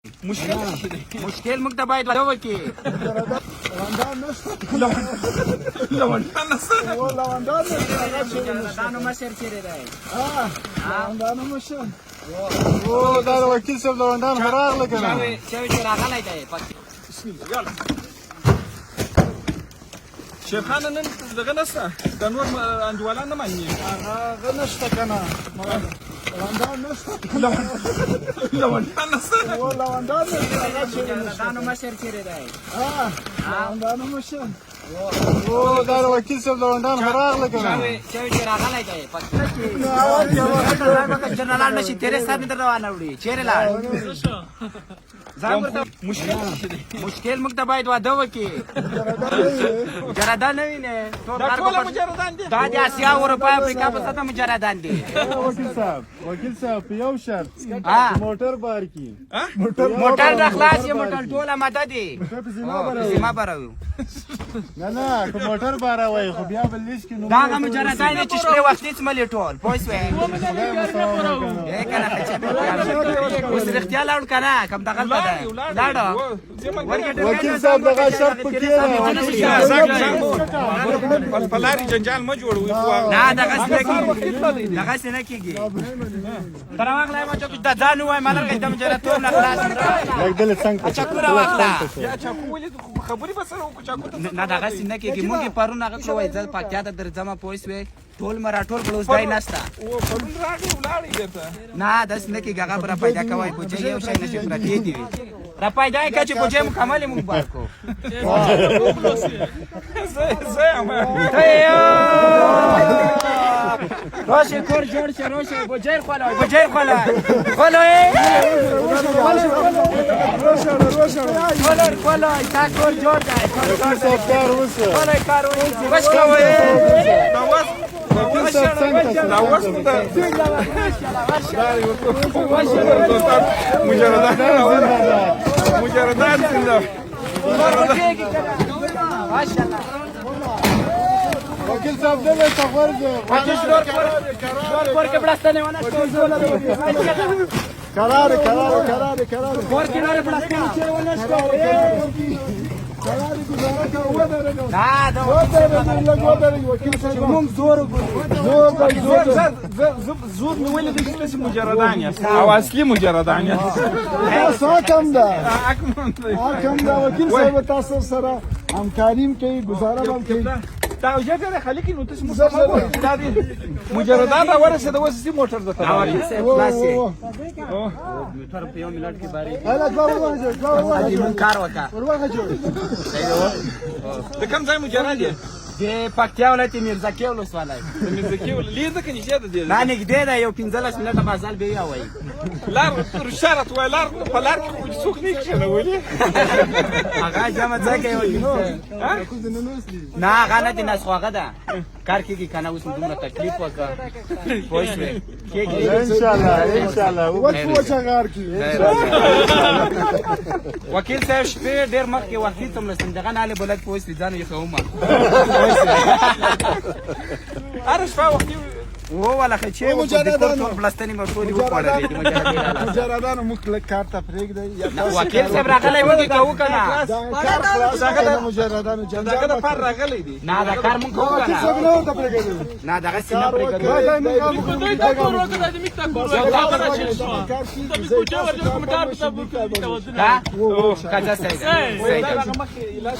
مشکل څه دی؟ مشکل موږ ته باید واده وکړي. لوندان نشته. لونډان نشته. و لوندان نشته، هغه چیرې نشته. مجردانو مشر چیرې دی؟ ها، لوندانو مشر. او دا د وکیل صاحب لوندان خو راغله که نه؟ چا چې راغلی دی. شیرخان نن دغه نشته، د نور انډیوالان نه معلومیږي. هغه نشته که نه؟ لوندان نشته. لونډان نشته. و لوندان نشته، هغه چیرې نشته. مجردانو مشر چیرې دی؟ ها، لوندانو مشر. او دا د وکیل صاحب لوندان خو راغله که نه؟ چا چې راغلی دی. جنرالان نشي تیرې سر مې درته وانه وړي. چیرې لاړ؟ ځان ورته مشکل څه دی؟ مشکل موږ ته باید واده وکړي. مجردان نه وینې؟ دا ټوله مجردان دي. دا د اسیا، اروپا، افریقا په سطح مجردان دي. وکیل صاحب، وکیل صاحب، په یو شرط ها. چې موټر بار کړي. موټر را خلاص یې، موټر ټول آماده دي. موټر پسې ما باروي. ما باروي. نه نه، که موټر باروي خو بیا به لیست کې نومونه دا هغه مجردان دي چې شپې وختي څملي ټول، پوه شوې؟ ای که نه اوس رښتیا لاړ که نه کوم دغلته دی لاړه. وکیل صاحب دغه شرط پکې دی. په لارې جنجال مه جوړوئ. نه، دغسې نه کېږي، دغسې نه کېږي. تر واخله ما چې د ځان ووایم، ملګری د مجردتوب نه خلاص. لږ دلې څنګ ته. چکو راواخله. یا چاقو ولې؟ خبرې به سره وکړو، چاقو ته. نه، دغسې نه کېږي. مونږ یې پرون هغه کړو، وایي ځه پکتیا ته درځمه، پوه شوې؟ ټول مې راټول کړل، اوس ځای نشته. او پرون راغی ولاړی بیرته. نه، داسې نه کېږي. هغه به را پیدا کوی، بوجۍ یو شی نشي پرتې دي وي. را پیدا یې کړه چې بوجۍ مکملې مونږ بار کړو. زه یم. ته یې روشې کور جوړ شي، روشې بوجۍ خوله، بوجۍ خوله، خوله یې خوله، خوله. تا کور جوړ دی. وکیل صاحب کار وسه. خوله کار وشي، وش کوئ. دا وس وکیل صاحب څنګ ته. دا وس مجردان، مجردان زنده. ماشاءالله. وکیل صاحب دلې ته غورځه. کور کې بړستنې ونه. کرار کرار کرار کرار. کور کې نورې بړستنې چیرې ونه. کرار گزاره کوه، ودرېږه. دا دا ودرېږه لږ، ودرېږه وکیل صاحب. مونږ زور وګورو. زور دی، زور دی. زور مې ولید چې تاسو مجردان یاست او اصلي مجردان یاست. تاسو حکم ده، حکم. حکم ده وکیل صاحب. تاسو سره همکاري هم کوي، ګزاره هم کوي. دا یو ډېر خلک نو تاسو مسلمان وو، دا دي مجردان را ورسېده. اوس دې موټر ته وکیل صاحب خلاص یې. موټر په یو منټ کې باري. هله دوه ورغه، دوه ورغه. مونږ کار وکړه. ورغه جوړ. د کوم ځای مجرد یې؟ د پکتیا ولایت میرزکې ولسوالۍ. د میرزکې لیر ده که نږدې ده؟ دې دا نږدې ده، یو 15 منټه مزل به یې وایي. لار رښتیا راته وایه، لار په لار کې خو څوک نه کښېنولي. هغه جمع ځای کوي وکیل صاحب. نه، هغه نه دی نس، خو هغه ده کار کېږي که نه. اوس مې دومره تکلیف وکړ، پوه شوې؟ کېږي. ان شاء الله، ان شاء الله. وچ وچه غار کې. وکیل صاحب شپې ډېر مخکې وختي څملستم، دغه نالې بلد پوه شوې، ځان یې ښومه. هره شپه وختي. و ولا خو چې د کور ټول بړستنې مې ټولې وخوړلې د مجردې. مجردانو موږ لږ کار ته پرېږدئ یا تاسو وکیل صاحب راغلی، موږ کوو که نه؟ دا کار خلاص کړئ مجردانو، جنجال دغه د پار راغلی دی. نه، دا کار موږ کوو که وکیل صاحب نه؟ نه ورته پرېږدئ. نه، دغسې نه پرېږدو. دا ښه، صحیح ده، صحیح ده. دغه مخکې علاج.